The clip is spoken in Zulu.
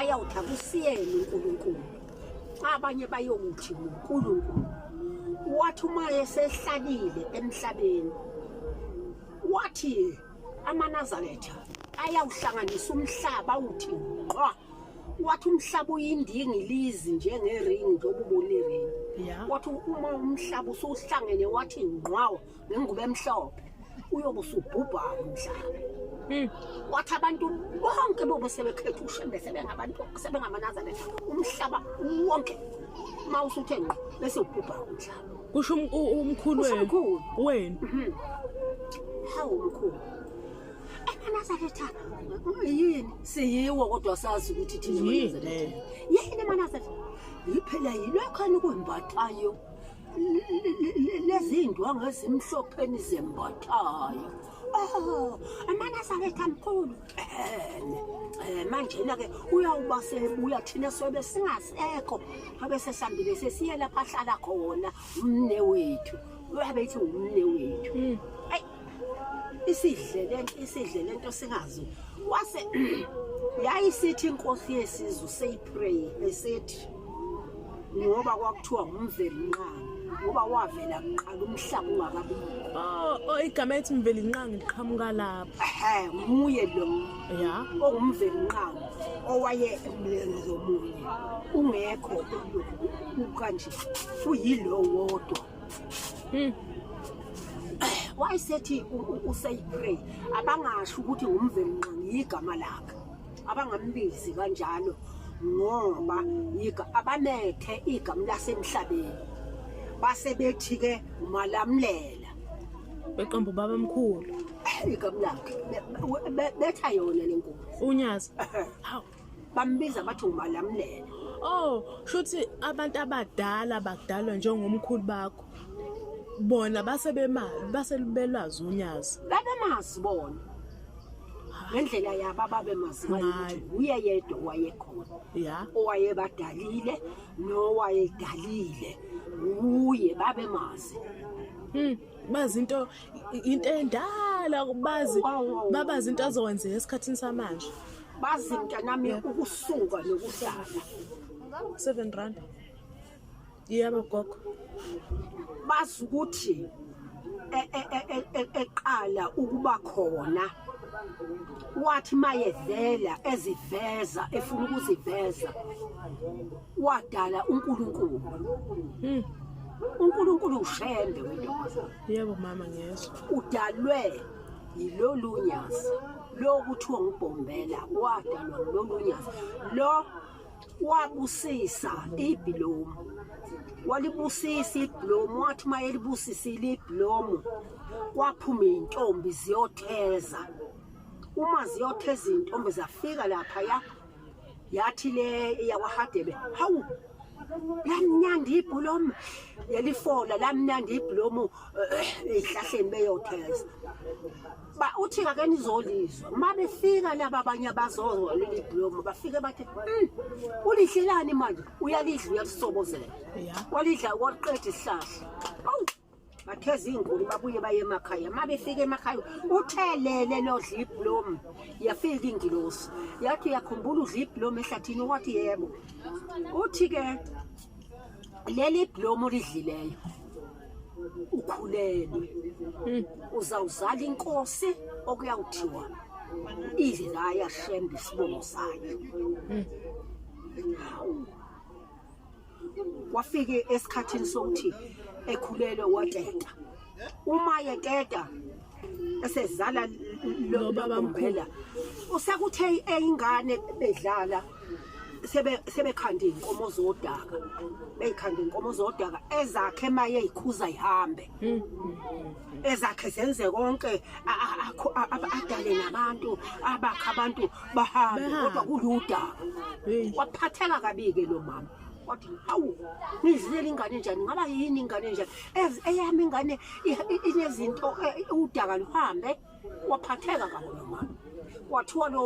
Bayawuthi akusiyena uNkulunkulu, abanye bayokuthi uNkulunkulu. Wathi uma esehlalile emhlabeni, wathi amaNazaretha ayawuhlanganisa umhlaba uthi ngqwa. Wathi umhlaba uyindingilizi njengeringi, njengoba ubona iringi. Wathi uma umhlaba usuhlangene wathi ngqwa ngengubo emhlophe, uyobe usubhubha umhlaba. Wathi abantu bonke bobe sebekhetha uShembe, sebengabantu, sebengamaNazaretha, umhlaba wonke uma usuthe ngqo bese ubhubha umhlaba. Kusho umkhulu Kusho wenu. umkhulu. Wenu. Hawu mkhulu, amaNazaretha yini? Siyiwo kodwa sazi ukuthi thina Yini amaNazaretha. leyo? Yini amaNazaretha? Yiphela yilokhani kwembathayo lezi ndwangu ezimhlophe nizembathayo. Oh, amaNazaretha mkhulu. Manjena-ke uyawuba sebuya, thina sobe singasekho, abe sesihambile sesiye lapha ahlala khona umne wethu, uyabe ethi umne wethu. Ayi, isidle lento, isidle lento singazi. Wase yayisithi inkosi yesizwe seyipray esithi, ngoba kwakuthiwa nguMvelinqangi, ngoba wavela kuqala umhlaba ungakabikho. Oh, igama ethi Mvelinqangi liqhamuka lapho. Ehe, nguye lo onguMvelinqangi owaye emlenze omunye ungekho lokhu kanje, uyilo wodwa. Wayesethi useyipray abangasho ukuthi nguMvelinqangi igama lakhe, abangambizi kanjalo ngoba abamethe igama lasemhlabeni, base bethi ke uMalamlela. Beqamba ubaba omkhulu. Igama lakhe betha yona lenkosi. UNyazi. Hawu. Bambiza bathi uMalamlela. Oh, shuthi abantu abadala bakudalwa njengomkhulu bakho. Bona base bemazi, base belwazi uNyazi. Babemazi bona. Ngendlela yabo ababemazi ngayo ukuthi Ngayo. uye yedwa wayekhona. Owayebadalile nowayedalile uye babemazi. Bazi into endala, bazi Wow. babazi into azokwenzeka esikhathini samanje. Bazi mntanami ukusuka nokuhlala. 7 rand. Yebo gogo. Bazi ukuthi eqala ukuba khona, wathi mayevela eziveza efuna ukuziveza, wadala uNkulunkulu. uNkulunkulu uShembe wentombazane. Yebo mama, ngiyezwa. Udalwe yilolu Nyazi lo kuthiwa nguBhombela, wadalwa yilolu Nyazi lo wabusisa ibhilomu, walibusisa ibhilomu, wathi uma elibusisile ibhilomu kwaphuma iy'ntombi ziyotheza. Uma ziyotheza iy'ntombi zafika laphaya, yathi le yakwaHadebe, hawu lamnandi ibhulomu, yelifola lamnandi ibhulomu ey'hlahleni beyotheza. Ba uthi ake nizolizwa. Uma befika laba abanye abazozwa leli bhulomu, bafike bathi, ulihlelani manje? Uyalidla, uyalisobozela. Walidla waliqeda isihlahla. Awu, batheza iy'nkuni babuye baye emakhaya. Uma befika emakhaya, uthelele lodla ibhulomu. Yafika ingilosi yathi, uyakhumbula udla ibhulomu ehlathini? Wathi yebo. Uthi-ke leli bhulomu olidlileyo ukhulelwe, uzawuzala inkosi okuyawuthiwa idla yaShembe isibongo sayo. Hawu, wafike esikhathini sokuthi ekhulelwe wateta. Uma yeteta esezala Lo baba loBhombela, usekuthe eyingane bedlala sebekhanda iy'nkomo zodaka, beyikhanda iy'nkomo zodaka ezakhe maye ey'khuza yihambe, ezakhe zenze konke, adale nabantu, abakhe abantu bahambe, Bahambe. kodwa kuludaka. Waphatheka kabi-ke lo mama, wathi hawu, ngidlilela ingane njani? Ngaba yini ingane njani? Eyami ingane inezinto, udaka luhambe. Waphatheka kabi lo mama, kwathiwa lo